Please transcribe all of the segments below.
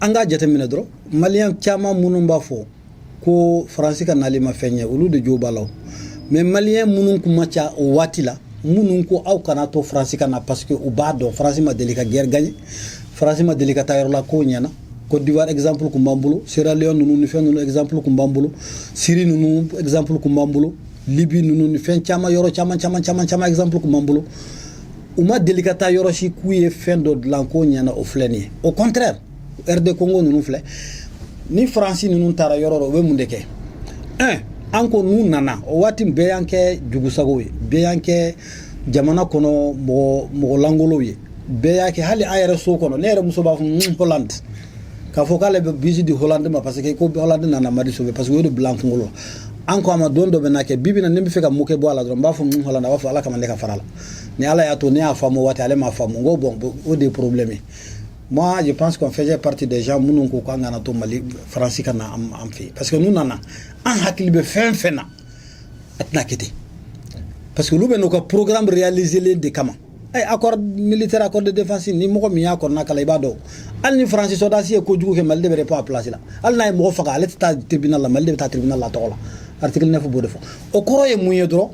An k'a jateminɛ dɔrɔn, Malien caman minnu b'a fɔ ko Faransi ka nali ma fɛn ɲɛ, olu de jo b'a la o. Mais Malien minnu kun ma ca o waati la, minnu ko aw kana to Faransi ka na, parce que u b'a dɔn Faransi ma deli ka guerre gagner, Faransi ma deli ka taa yɔrɔ la k'o ɲɛna. Côte d'Ivoire exemple kun b'an bolo, Sierra Leone ninnu ni fɛn ninnu exemple kun b'an bolo, Syrie ninnu exemple kun b'an bolo, Libye ninnu ni fɛn caman, yɔrɔ caman caman caman caman exemple kun b'an bolo. U ma deli ka taa yɔrɔ si k'u ye fɛn dɔ dilan k'o ɲɛna. O filɛ nin ye. Au contraire, RD Congo ninnu filɛ ni Faransi ninnu taara yɔrɔ dɔ, u bɛ mun de kɛ? Un, an ko n'u nana o waati, bɛɛ y'an kɛ jugusago ye, bɛɛ y'an kɛ jamana kɔnɔ mɔgɔ mɔgɔ langolow ye, bɛɛ y'a kɛ. Hali an yɛrɛ so kɔnɔ, ne yɛrɛ muso b'a fɔ Hollande, k'a fɔ k'ale bɛ bise di Hollande ma, parce que ko Hollande nana Mali sauver, parce que o de bila an kunkolo la. An ko a ma, don dɔ bɛ na kɛ bibi na, ne bɛ fɛ ka mun kɛ bɔ a la dɔrɔn, n b'a fɔ Hollande, a b'a fɔ Ala kama ne ka fara la. Ni Ala y'a to ne y'a faamu waati, ale m'a faamu. N ko bon, o de ye problème ye. Moi, je pense qu'on faisait partie des gens minnu ko k'an kana to Mali Faransi ka na an fɛ yen, parce que n'u nana, an hakili bɛ fɛn fɛn na, a tɛna kɛ ten, parce que olu bɛ n'u ka programme réaliser de kama. Accord militaire, accord de défense, ni mɔgɔ min y'a kɔnɔna kalan, i b'a dɔn hali ni Faransi sɔrɔdasi ye kojugu kɛ, Mali de bɛ répond a place la. Hali n'a ye mɔgɔ faga, ale tɛ taa tribunal la, Mali de bɛ taa tribunal la tɔgɔ la. Article 9 b'o de fɔ. O kɔrɔ ye mun ye dɔrɔn?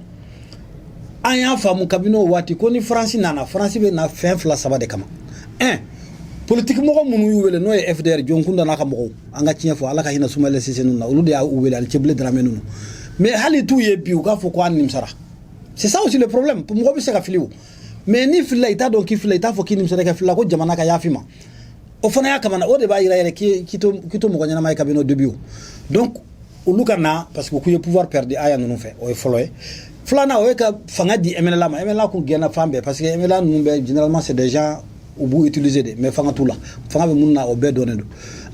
An y'a faamu kabini o waati ko ni Faransi nana, Faransi bɛ na fɛn fila saba de kama. Un, politique mɔgɔ minnu y'u wele, n'o ye FDR Dioncounda n'a ka mɔgɔw, an ka tiɲɛ fɔ, Ala ka hinɛ Soumaïla Cissé ninnu na, olu de y'a wele, ani Tiébilé Dramé ninnu. Mais hali t'u ye bi u k'a fɔ ko an nimisara. C'est ça aussi le problème. Mɔgɔ bɛ se ka fili o, mais ni filila, i t'a dɔn k'i filila, i t'a fɔ k'i nimisara, ka filila ko jamana ka yafi ma. O fana y'a kamana, o de b'a yira yɛrɛ k'i to mɔgɔ ɲɛnama ye kabini au début o. Donc olu ka na parce que k'u ye pouvoir perdu aya ninnu fɛ, o ye fɔlɔ ye. Filanan, o ye ka fanga di MNLA ma. MNLA kun gɛnna fan bɛɛ, parce que MNLA ninnu bɛɛ, généralement, c'est des gens u b'u utiliser de, mais fanga t'u la. Fanga bɛ mun na, o bɛɛ dɔnnen don.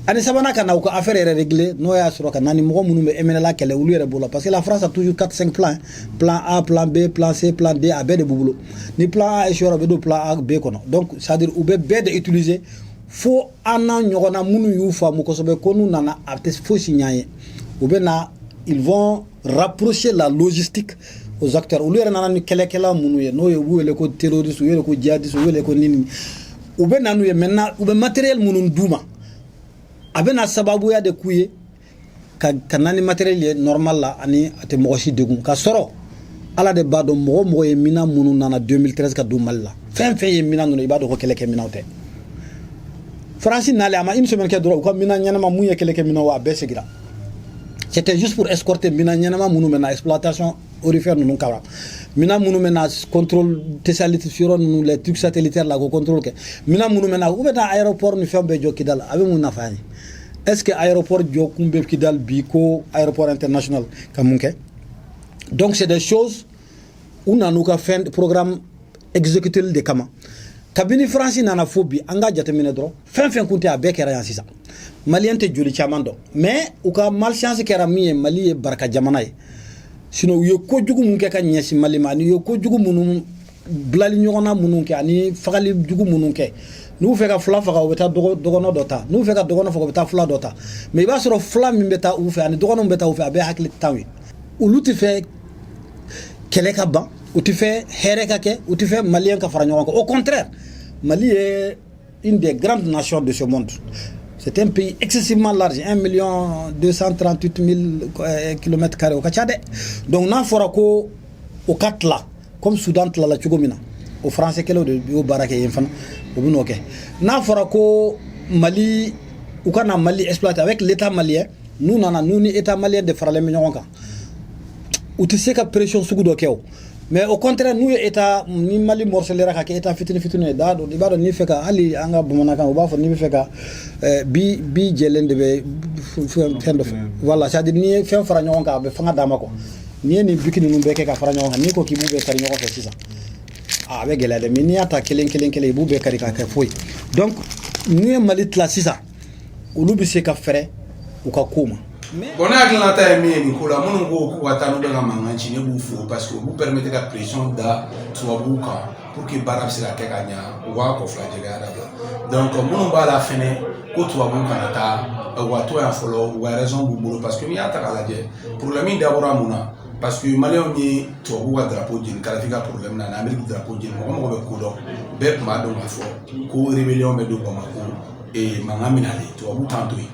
Ani sabanan, ka na u ka affaire yɛrɛ régler, n'o y'a sɔrɔ ka na ni mɔgɔ minnu bɛ MNLA kɛlɛ, olu yɛrɛ bolo, parce que la France a toujours 4 5 plans: plan A, plan B, plan C, plan D, a bɛɛ de b'u bolo. Ni plan A échoué, u bɛ don plan A, B kɔnɔ. Donc c'est à dire u bɛ bɛɛ de utiliser fo an n'a ɲɔgɔnna minnu y'u faamu kosɛbɛ ko n'u nana, a tɛ fosi ɲ'an ye. U bɛ na, ils vont rapprocher la logistique aux acteurs. Olu yɛrɛ nana ni kɛlɛkɛla minnu ye, n'o ye u b'u wele ko terroriste, u wele ko djihadiste, u wele ko nini, u bɛ na n'u ye. Maintenant, u bɛ matériel minnu d'u ma, a bɛ na sababuya de k'u ye ka na ni matériel ye normal la, ani a tɛ mɔgɔ si degun. Ka sɔrɔ Ala de b'a dɔn mɔgɔ mɔgɔ ye minan minnu nana 2013 ka don Mali la, fɛn fɛn ye minan ninnu, i b'a dɔn ko kɛlɛkɛ minɛnw tɛ. Faransi nalen, a ma une semaine kɛ dɔrɔn, u ka minan ɲɛnama mun ye kɛlɛkɛ minɛnw, a bɛɛ segira. C'était juste pour escorter minan ɲɛnama minnu bɛ na exploitation aurifère ninnu kama, minan minnu bɛ na contrôle satellite yɔrɔ ninnu, les trucs satellitaires la, ko contrôle kɛ, minan minnu bɛ na, u bɛ taa aéroport ni fɛn bɛɛ jɔ Kidal. A bɛ mun nafa ye? Est ce que aéroport jɔ kun bɛ Kidal bi, ko aéroport international ka mun kɛ? Donc c'est des choses u nan'u ka fɛn programme exécuter de kama. Kabini Faransi nana fo bi, an ka jateminɛ dɔrɔn, fɛn fɛn kun tɛ, a bɛɛ kɛra yan sisan. Malien tɛ joli caman dɔn, mais u ka malchance kɛra min ye, Mali ye barika jamana ye. Sinon u ye kojugu mun kɛ ka ɲɛsin Mali ma, ani u ye kojugu minnu bilali ɲɔgɔnna minnu kɛ, ani fagali jugu minnu kɛ, n'u fɛ ka fila faga, u bɛ taa dɔgɔnɔ dɔ ta, n'u fɛ ka dɔgɔnɔ faga, u bɛ taa fila dɔ ta. Mais i b'a sɔrɔ fila min bɛ taa u fɛ ani dɔgɔnɔ min bɛ taa u fɛ, a bɛɛ hakili t'anw ye. Olu tɛ fɛ kɛlɛ ka ban, u tɛ fɛ hɛrɛ ka kɛ, u tɛ fɛ Malien ka fara ɲɔgɔn kan. Au contraire, Mali est une des grandes nations de ce monde. C'est un pays excessivement large, 1 238 000 km carrés, o ka ca dɛ. Donc n'a fɔra ko o ka tila comme Soudan tilala cogo min na, o français kɛlɛw de y'o baara kɛ yen fana, o bɛ n'o kɛ. N'a fɔra ko Mali, u ka na Mali exploiter avec l'État malien, n'u nana, n'u ni État malien de faralen bɛ ɲɔgɔn kan, u tɛ se ka pression sugu dɔ kɛ o. Mais au contraire, n'u ye État ni Mali morcelera ka kɛ État fitini fitini ye, da dɔn, i b'a dɔn n'i fɛ ka, hali an ka bamanankan, u b'a fɔ n'i bɛ fɛ ka bi jɛlen de bɛ fɛn dɔ fɛ. Voilà, c'est à dire n'i ye fɛn fara ɲɔgɔn kan, a bɛ fanga d'a ma quoi. N'i ye nin biki ninnu bɛɛ kɛ ka fara ɲɔgɔn kan, n'i ko k'i b'u bɛɛ kari ɲɔgɔn fɛ sisan, a bɛ gɛlɛya dɛ. Mais n'i y'a ta kelen kelen kelen, i b'u bɛɛ kari k'a kɛ foyi. Donc n'u ye Mali tila sisan, olu bɛ se ka fɛrɛ u ka ko ma. Bon, ne hakilinata ye min ye nin ko la, minnu ko k'u ka taa n'u bɛ ka mankan ci, ne b'u fo, parce que u b'u permettre ka pression da tubabuw kan pour que baara bɛ se ka kɛ ka ɲa, u b'a kɔfila jɛgɛya dabila. Donc minnu b'a la fɛnɛ ko tubabuw kana taa, u ka to yan fɔlɔ, u ka raison b'u bolo, parce que n'i y'a ta k'a lajɛ, problème dabɔra mun na? Parce que Maliyɛnw ye tubabuw ka drapeau jeni, Kadafi ka problème na, ani Amérique drapeau jeni. Mɔgɔ mɔgɔ bɛ ko dɔn, bɛɛ tun b'a dɔn k'a fɔ ko rébellion bɛ don Bamako. Mankan min ale tubabu t'an to yen.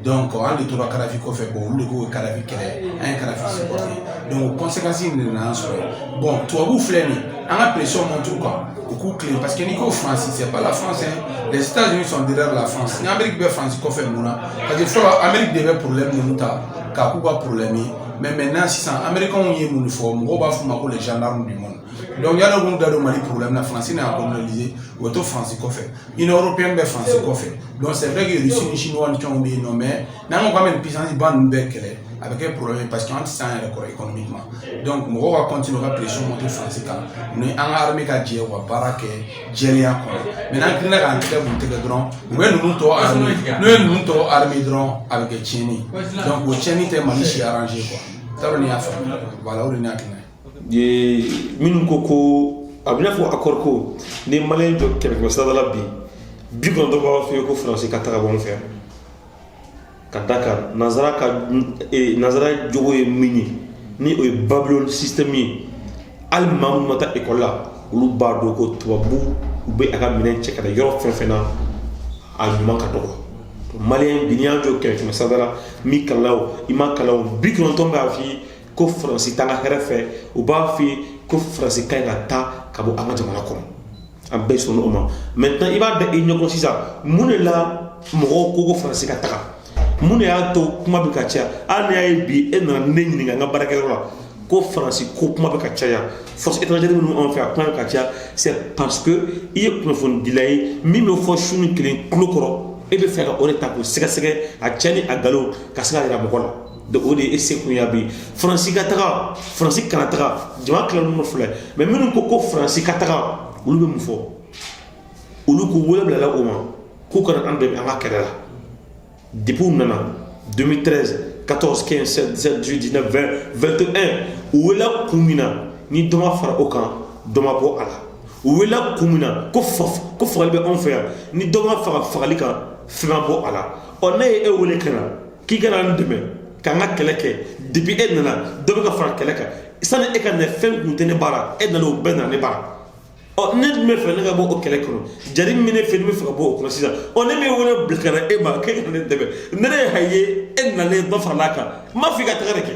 Donc an de tora Kadafi kɔfɛ. Bon, olu de ko Kadafi kɛlɛ, an ye Kadafi supporter. Donc conséquence in de nana an sɔrɔ yen. Bon, tubabu filɛ nin, an ka pression monte u kan, u k'u tilen, parce que n'i ko France, c'est pas la France hein, les États-Unis sont derrière la France. Ni Amérique bɛ France kɔfɛ, mun na? Parce que fɔlɔ, Amérique de bɛ problème ninnu ta k'a k'u ka problème ye. Mais maintenant, sisan, Américains ye mun fɔ? Mɔgɔw b'a f'u ma ko les gendarmes du monde. Donc yadɔ k'u da don Mali problème na, France n'a colonialisé, u bɛ to France kɔfɛ, Union européenne bɛ France kɔfɛ. Donc c'est vrai que Russie ni Chinois ni fɛnw bɛ yen nɔ, mais n'an ko k'an bɛ nin puissance ba ninnu bɛɛ kɛlɛ, a bɛ kɛ problème ye, parce que an tɛ se an yɛrɛ kɔrɔ économiquement. Donc mɔgɔw ka continuer ka pression monter France kan, ni an ka armée ka jɛ u ka baara kɛ jɛlenya kɔnɔ. Mais n'an girinna k'an tɛgɛ b'u tɛgɛ dɔrɔn, u bɛ ninnu tɔ armée, n'u ye ninnu tɔ armée dɔrɔn, a bɛ kɛ tiɲɛni. Donc o tiɲɛni tɛ Mali si arranger quoi. T'a dɔn n'i y'a faamu. Voilà, o de ye ne hakilina ye. Minnu ko a bɛ n'a fɔ accord ko, ni Malien jɔ kɛmɛ kɛmɛ sara la, bi 90 b'a fɔ ye ko Faransi ka taga bɔ an fɛ yan, ka da kan nanzara ka nanzara jogo ye min ye, ni o ye Babylone système ye. Hali maa minnu ma taa ekɔli la, olu b'a dɔn ko tubabu u bɛ a ka minɛn cɛ ka na yɔrɔ fɛn fɛn na, a ɲuman ka dɔgɔ. Malien bi, n'i y'a jɔ kɛmɛ kɛmɛ sara la, min kalan o, i ma kalan o, 90 b'a f'i ye ko Faransi t'an ka hɛrɛ fɛ. U b'a f'i ye ko Faransi ka ɲi ka taa ka bɔ an ka jamana kɔnɔ. An bɛɛ sɔnna o ma. Maintenant, i b'a da i ɲɛkɔrɔ sisan, mun de la mɔgɔw ko Faransi ka taga? Mun de y'a to kuma bɛ ka caya? Hali n'i y'a ye bi, e nana ne ɲininka n ka baarakɛyɔrɔ la ko Faransi ko kuma bɛ ka caya, force étrangère minnu anw fɛ, a kuma bɛ ka caya, c'est parce que i ye kunnafonidila ye. Min bɛ fɔ su ni kelen tulo kɔrɔ, e bɛ fɛ ka o de ta k'o sɛgɛsɛgɛ, a cɛ ni a nkalon, ka se ka yira mɔgɔ la. Donc o de ye e se kun ya bi. Faransi ka taga, Faransi kana taga, jama tilalen don fila. Mais minnu ko Faransi ka taga, olu bɛ mun fɔ? Olu ko wele bilala o ma k'u kana an dɛmɛ an ka kɛlɛ la. Depuis u nana 2013, 14, 15, 16, 17, 18, 19, 20, 21, u wele kun min na, ni dɔ ma fara o kan, dɔ ma bɔ a la. U wele kun min na ko fa ko fagali bɛ anw fɛ yan, ni dɔ ma faga fagali kan, fɛn ma bɔ a la. Ɔ, ne ye e wele ka na k'i ka na n dɛmɛ k'an ka kɛlɛ kɛ. Depuis e nana, dɔ bɛ ka fara kɛlɛ kan. Sani e ka na, fɛn kun tɛ ne baara, e nana, o bɛɛ nana ne baara. Ɔ, ne dun bɛ fɛ ne ka bɔ o kɛlɛ kɔnɔ, jari min ne fɛ, ne bɛ fɛ ka bɔ o kɔnɔ sisan. Ɔ, ne bɛ wele bila ka na e ma k'e ka ne dɛmɛ. Ne ye e nalen, dɔ farala kan. N m'a fɔ i ka taga de kɛ.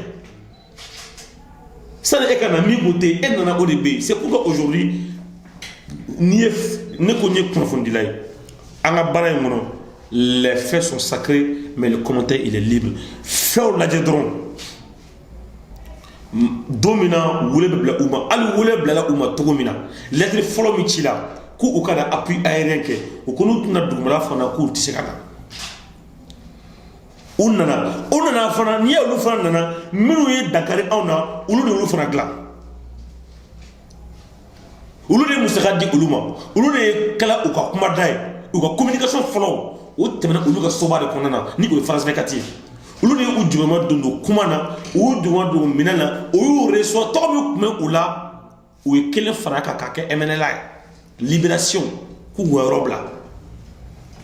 Sani e ka na, min kun tɛ yen, e nana, o de bɛ yen. C'est pourquoi aujourd'hui, n'i ye ne ko n ye kunnafonidila ye, an ka baara in kɔnɔ, les faits sont sacrés, mais le commentaire, il est libre. Fɛnw lajɛ dɔrɔn, don min na wele bɛ bila u ma, hali wele bilala u ma cogo min na, lettre fɔlɔ min ci la k'u u ka na appui aérien kɛ, u ko n'u tɛna dugumala fana, k'u tɛ se ka na. U nana, u nana fana. N'i ye olu fana nana, minnu ye dankari anw na, olu de y'olu fana dilan, olu de ye musaka di olu ma, olu de ye kala u ka kuma da ye, u ka communication fɔlɔ, o tɛmɛna olu ka soba de kɔnɔna na, ni o ye France 24 ye. Olu de y'u juguma don kuma na, u y'u juguma don minɛn na, u y'u reçoit. Tɔgɔ min tun bɛ u la, u ye kelen fara kan k'a kɛ MNLA ye, libération, k'u ka yɔrɔ bila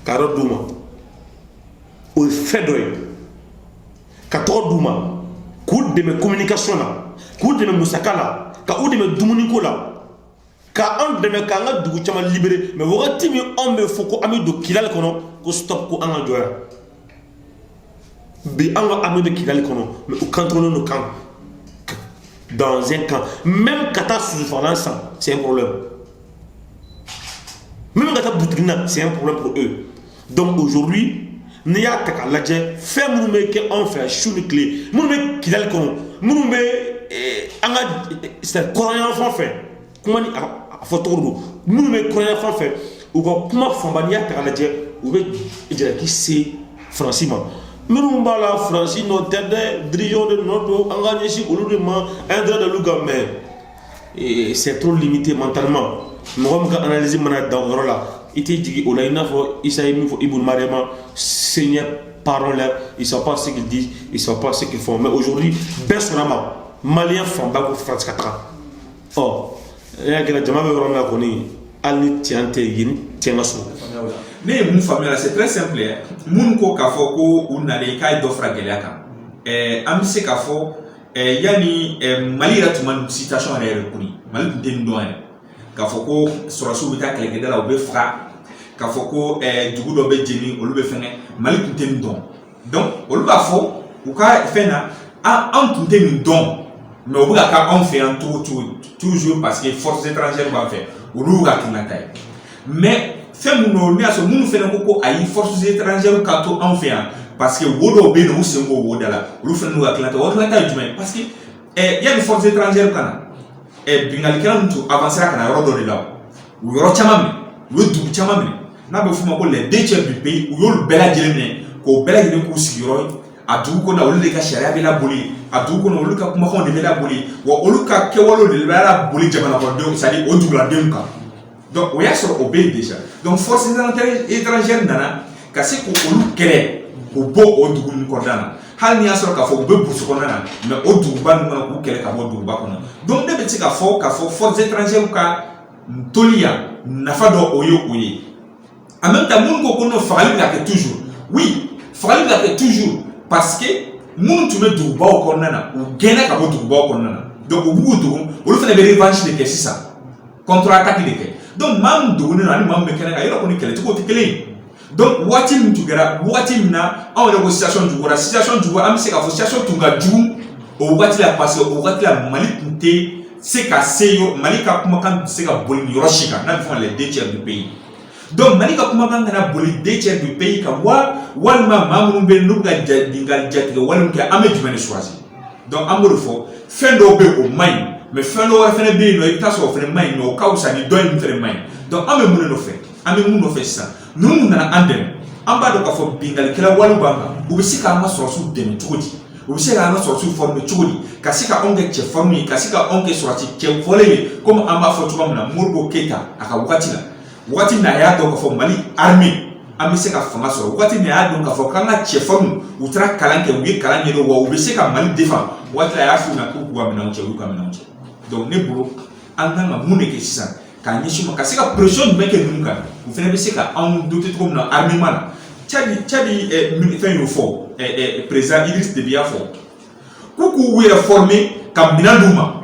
ka yɔrɔ d'u ma. O ye fɛn dɔ ye ka tɔgɔ d'u ma, k'u dɛmɛ communication na, k'u dɛmɛ musaka la, ka u dɛmɛ dumuniko la, ka an dɛmɛ k'an ka dugu caman libéré. Mais wagati min anw bɛ fɔ ko an bɛ don Kidali kɔnɔ, ko stop, ko an ka jɔ yan. Bi, an ka armée bɛ Kidali kɔnɔ, mais u cantonné don camp, dans un camp. Même ka taa susufagalan san, c'est un problème. Même ka taa boutique na, c'est un problème pour eux. Donc aujourd'hui, n'i y'a ta k'a lajɛ, fɛn minnu bɛ kɛ anw fɛ yan su ni tile, minnu bɛ Kidali kɔnɔ, minnu bɛ an ka c'est kɔrɔn fan fɛ, kuma ni a fɔ cogo don, minnu bɛ kɔrɔn fan fɛ, u ka kuma fanba, n'i y'a ta k'a lajɛ, u bɛ jalaki se Faransi ma. Minnu b'a la, Faransi nɔ tɛ dɛ, dirigeants de nɔ don. An ka ɲɛsin olu de ma, intérêt de l'u kan. Mais c'est trop limité mentalement. Mɔgɔ min ka analyse mana dan o yɔrɔ la, i tɛ jigin o la. I n'a fɔ Isa ye min fɔ Ibn Mariama: Seigneur, pardonne-leur, ils savent pas ce qu'ils disent, ils savent pas ce qu'ils font. Mais aujourd'hui, bɛɛ sɔnna ma, Malien fanba ko Faransi ka taga. Ɔ, ne y'a kɛra jama bɛ yɔrɔ min na kɔni, hali ni tiɲɛ tɛ yen, tiɲɛ ka surun. Ne ye mun faamuya, c'est très simple. Minnu ko k'a fɔ ko u nalen k'a ye dɔ fara gɛlɛya kan, an bɛ se k'a fɔ yanni Mali yɛrɛ tun ma nin situation yɛrɛ kɔni, Mali tun tɛ nin dɔn yɛrɛ, k'a fɔ ko sɔrɔdasiw bɛ taa kɛlɛkɛda la, u bɛ faga. K'a fɔ ko dugu dɔ bɛ jeni, olu bɛ fɛngɛ, Mali tun tɛ nin dɔn. Donc olu b'a fɔ u ka fɛn na, an tun tɛ nin dɔn, mais u bɛ ka kɛ anw fɛ yan cogo cogo toujours, parce que forces étrangères b'an fɛ. Olu y'u ka hakilinata ye. Mais fɛn mun don, ne y'a sɔrɔ minnu fɛnɛ ko ayi, forces étrangères ka to anw fɛ yan, parce que wo dɔw bɛ yen nɔ, u sen b'o wo da la, olu fɛnɛ n'u ka hakilinata. O hakilinata ye jumɛn ye? Parce que yanni forces étrangères ka na, binkannikɛla ninnu tun avancera ka na yɔrɔ dɔ de la, u yɔrɔ caman minɛ, u ye dugu caman minɛ n'a bɛ f'o ma ko les deux tiers du pays. U y'olu bɛɛ lajɛlen minɛ k'o bɛɛ lajɛlen k'u sigiyɔrɔ ye a dugu kɔnɔ. Olu de ka sariya bɛ laboli a dugu kɔnɔ, olu ka kumakanw de bɛ laboli, wa olu ka kɛwalew de bɛ laboli jamana kɔnɔdenw, c'est à dire o duguladenw kan. Donc o y'a sɔrɔ o bɛ yen déjà. Donc forces étrangères nana ka se k'olu kɛlɛ k'u bɔ o dugu ninnu kɔnɔna na, hali n'i y'a sɔrɔ k'a fɔ u bɛ burusi kɔnɔna na, mais o duguba ninnu kɔnɔ, k'u kɛlɛ ka bɔ duguba kɔnɔ. Donc ne bɛ se k'a fɔ forces étrangères ka toli yan, nafa dɔ o ye o ye. En même temps, minnu ko non, fagali bɛ ka kɛ toujours, oui, fagali bɛ ka kɛ toujours, parce que minnu tun bɛ dugubaw kɔnɔna na, u gɛnna ka bɔ dugubaw kɔnɔna na. Donc u b'u dogo, olu fana bɛ revanche de kɛ sisan, contre attaque de kɛ. Donc maa min dogolen don ani maa min bɛ kɛnɛ kan, yɔrɔ kɔni kɛlɛcogo tɛ kelen ye. Donc waati min tun kɛra, waati min na anw yɛrɛ ko situation juguyara, situation juguyara, an bɛ se k'a fɔ situation tun ka jugu o waati la, parce que o waati la Mali tun tɛ se ka se yɔrɔ, Mali ka kumakan tun tɛ se ka boli nin yɔrɔ si kan n'a bɛ fɔ les deux tiers du pays. Donc Mali ka kumakan kana boli deux tiers du pays kan wa, walima maa minnu bɛ yen n'u bɛ ka binkanni jatigɛ wale min kɛ, an bɛ jumɛn de choisir? Donc an b'o de fɔ, fɛn dɔw bɛ yen, o man ɲi, mais fɛn dɔw wɛrɛ fɛnɛ bɛ yen nɔ, i bɛ taa sɔrɔ o fɛnɛ man ɲi, mais o ka fisa ni dɔ in fɛnɛ man ɲi. Donc an bɛ mun de nɔfɛ? An bɛ mun nɔfɛ sisan? Ninnu mun nana an dɛmɛ, an b'a dɔn k'a fɔ binkannikɛla walew b'an kan. U bɛ se k'an ka sɔrɔdasiw dɛmɛ cogo di? U bɛ se k'an ka sɔrɔdasiw former cogo di, ka se ka anw kɛ cɛfarinw ye, ka se ka anw kɛ sɔrɔdasi cɛ fɔlen ye, komi an b'a fɔ cogoya min na Modibo Keyita a ka wagati la, wagati min na a y'a dɔn k'a fɔ Mali armée, an bɛ se ka fanga sɔrɔ, wagati min a y'a dɔn k'a fɔ k'an ka cɛfarinw, u taara kalan kɛ, u ye kalan ɲɛdɔn, wa u bɛ se ka Mali défend, waati la a y'a f'u ɲɛna k'u k'u ka minɛnw cɛ, u y'u ka minɛnw cɛ. Donc ne bolo, an kan ka mun de kɛ sisan k'a ɲɛsin u ma, ka se ka pression jumɛn kɛ ninnu kan, u fana bɛ se ka anw doter cogo min na armement na? Tchad fɛn y'o fɔ, président Idriss Déby y'a fɔ k'u k'u yɛrɛ former ka minɛn d'u ma.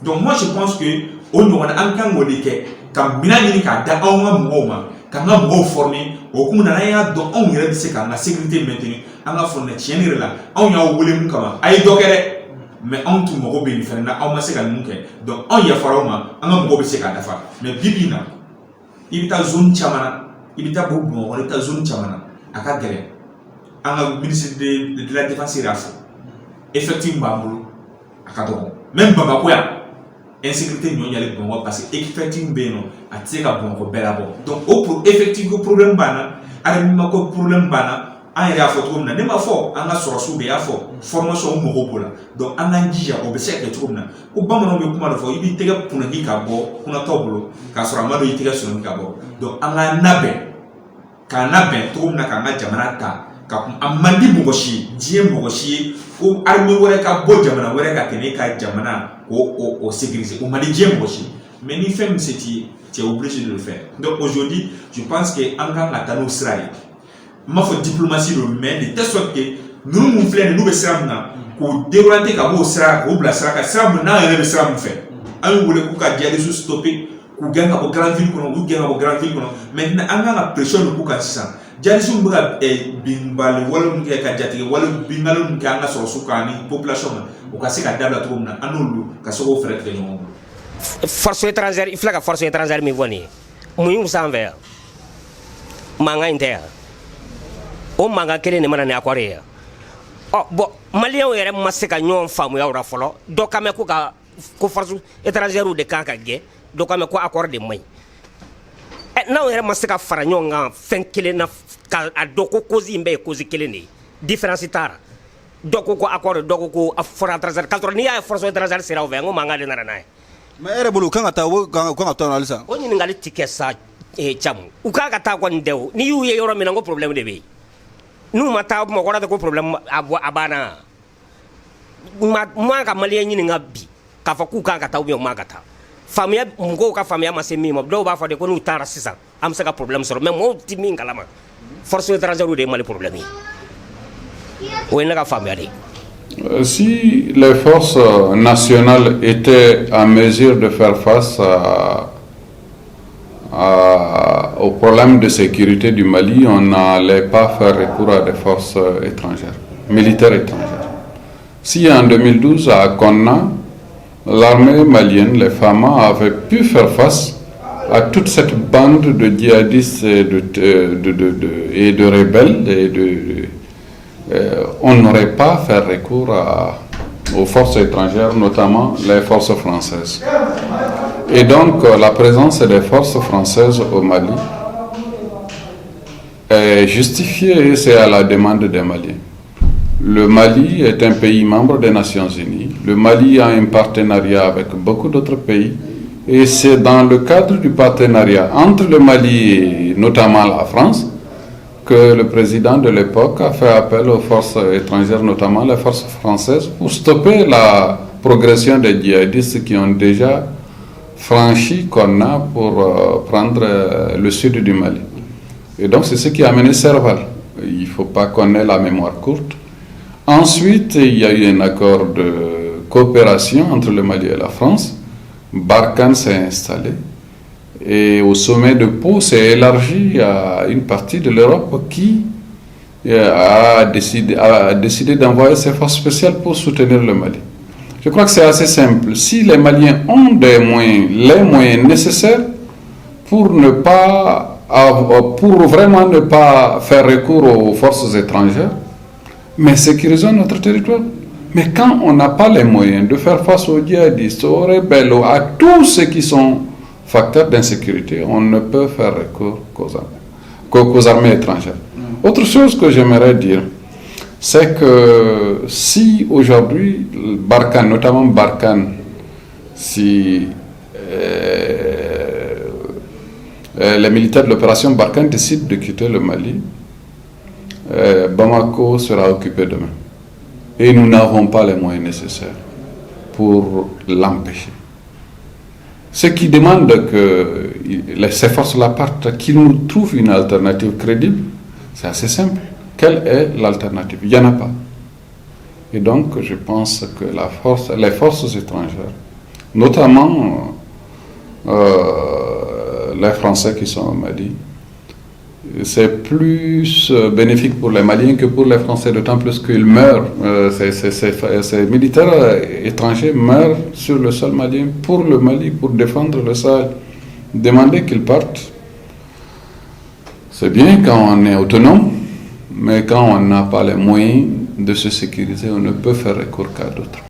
Donc moi, je pense que o ɲɔgɔnna, an kan k'o de kɛ, ka minɛn ɲini k'a da anw ka mɔgɔw ma, k'an ka mɔgɔw former. O hukumu na, n'an y'a dɔn anw yɛrɛ bɛ se k'an ka sécurité maintenir, an ka fɔ tiɲɛ yɛrɛ la, anw y'aw wele mun kama, a ye dɔ kɛ dɛ, mais anw tun mago bɛ nin fɛnɛ na, aw ma se ka ninnu kɛ, donc anw yafara aw ma, an ka mɔgɔw bɛ se k'a dafa. Mais bi bi in na, i bɛ taa zone caman na, i bɛ taa Bamakɔ, i bɛ taa zone caman na, a ka gɛlɛn. An ka ministre de la Défense yɛrɛ y'a fɔ, effectif b'an bolo, a ka dɔgɔ. Même Bamakɔ yan, insécurité ɲɔ ɲalen Bamakɔ, parce que effectif bɛ yen nɔ, a tɛ se ka Bamakɔ bɛɛ labɔ. Donc o pour effectif ko problème b'an na, armement ko problème b'an na. An yɛrɛ y'a fɔ cogo min na, ne m'a fɔ an ka sɔrɔdasiw de y'a fɔ, formation, u mago b'o la. Donc an k'an jija, o bɛ se ka kɛ cogo min na. Ko bamananw bɛ kuma dɔ fɔ, i b'i tɛgɛ kunnaki ka bɔ kunnatɔw bolo k'a sɔrɔ a ma don i tɛgɛ sɔnni ka bɔ. Donc an k'an labɛn, k'an labɛn cogo min na k'an ka jamana ta ka kun. A man di mɔgɔ si ye, diɲɛ mɔgɔ si ye, ko armée wɛrɛ ka bɔ jamana wɛrɛ ka kɛ ka jamana k'o o sécuriser, o man di diɲɛ mɔgɔ si ye. Mais ni fɛn min se t'i ye, tu es obligé de le faire. Donc aujourd'hui, je pense que an kan ka taa n'o sira ye. N m'a fɔ diplomatie don, mais de telle sorte que ninnu mun filɛ nin, n'u bɛ sira min na, k'o déorienter ka bɔ o sira, k'o bila sira kan, sira min n'an yɛrɛ bɛ sira min fɛ. An y'u wele k'u ka djihadistes stopper, k'u gɛn ka bɔ grande ville kɔnɔ, k'u gɛn ka bɔ grande ville kɔnɔ. Maintenant, an kan ka pression de k'u kan sisan. Djihadistes bɛ ka binbali wale min kɛ, ka jatigɛ wale binkanni min kɛ an ka sɔrɔdasiw kan ani population kan, o ka se ka dabila cogo min na, an n'olu ka se k'o fɛɛrɛ tigɛ ɲɔgɔn bolo. Force étrangère, i filɛ ka force étrangère min fɔ nin ye, mun y'u sanfɛ yan? Mankan in tɛ yan, o mankan kelen de mana ni accord ye yan. Ɔ bɔn, Maliyɛnw yɛrɛ ma se ka ɲɔgɔn faamuya o la fɔlɔ. Dɔ kan mɛn ko ka ko force étrangère de kan ka gɛn, dɔ kan mɛn ko accord de man ɲi. Ɛ, n'anw yɛrɛ ma se ka fara ɲɔgɔn kan fɛn kelen na, ka a dɔn ko cause in bɛɛ ye cause kelen de ye, différence t'a la. Dɔ ko accord, dɔ ko force étrangère, k'a sɔrɔ n'i y'a ye force étrangère sera aw fɛ yan, n ko mankan de nana n'a ye. Mais e yɛrɛ bolo, u kan ka taa, u kan ka taa halisa? O ɲininkali ti kɛ sa. Camu, u kan ka taa kɔni tɛ o. N'i y'u ye yɔrɔ min na, n ko problème de bɛ yen. N'u ma taa, mɔgɔ wɛrɛ tɛ ko problème a banna. Ma ka Maliyɛn ɲininka bi k'a fɔ k'u kan ka taa ou bien u man ka taa, faamuya, mɔgɔw ka faamuya ma se min ma. Dɔw b'a fɔ de ko n'u taara sisan, an bɛ se ka problème sɔrɔ. Mais mɔgɔw ti min kalama, force étrangère de ye Mali problème ye. O ye ne ka faamuya de ye. Si les forces nationales étaient en mesure de faire face au problème de sécurité du Mali, on n'allait pas faire recours à des forces étrangères, militaires étrangères. Si en 2012, à Konna, l'armée malienne, les FAMA, avaient pu faire face à toute cette bande de djihadistes et de rebelles, on n'aurait pas fait recours aux forces étrangères, notamment les forces françaises. Et donc, la présence des forces françaises au Mali est justifiée et c'est à la demande des Maliens. Le Mali est un pays membre des Nations Unies. Le Mali a un partenariat avec beaucoup d'autres pays. Et c'est dans le cadre du partenariat entre le Mali et notamment la France que le président de l'époque a fait appel aux forces étrangères, notamment les forces françaises, pour stopper la progression des djihadistes qui ont déjà franchi Konna pour prendre le sud du Mali. Et donc c'est ce qui a amené Serval. Il ne faut pas qu'on ait la mémoire courte. Ensuite, il y a eu un accord de coopération entre le Mali et la France. Barkhane s'est installé. Et au sommet de Pau, s'est élargi à une partie de l'Europe qui a décidé d'envoyer ses forces spéciales pour soutenir le Mali. Je crois que c'est assez simple. Si les Maliens ont des moyens, les moyens nécessaires pour vraiment ne pas faire recours aux forces étrangères, mais sécurisons notre territoire. Mais quand on n'a pas les moyens de faire face aux djihadistes, aux rebelles, à tous ceux qui sont facteurs d'insécurité, on ne peut faire recours qu'aux armées étrangères. Autre chose que j'aimerais dire, c'est que si aujourd'hui, Barkhane, notamment Barkhane, si les militaires de l'opération Barkhane décident de quitter le Mali, Bamako sera occupé demain. Et nous n'avons pas les moyens nécessaires pour l'empêcher. Ce qui demande que ces forces-là partent, qu'ils nous trouvent une alternative crédible, c'est assez simple. Quelle est l'alternative? Il n'y en a pas. Et donc, je pense que les forces étrangères, notamment les Français qui sont au Mali, c'est plus bénéfique pour les Maliens que pour les Français, d'autant plus qu'ils meurent. Ces militaires étrangers meurent sur le sol malien pour le Mali, pour défendre le Sahel. Demander qu'ils partent, c'est bien quand on est autonome, mais quand on n'a pas les moyens de se sécuriser, on ne peut faire recours qu'à d'autres.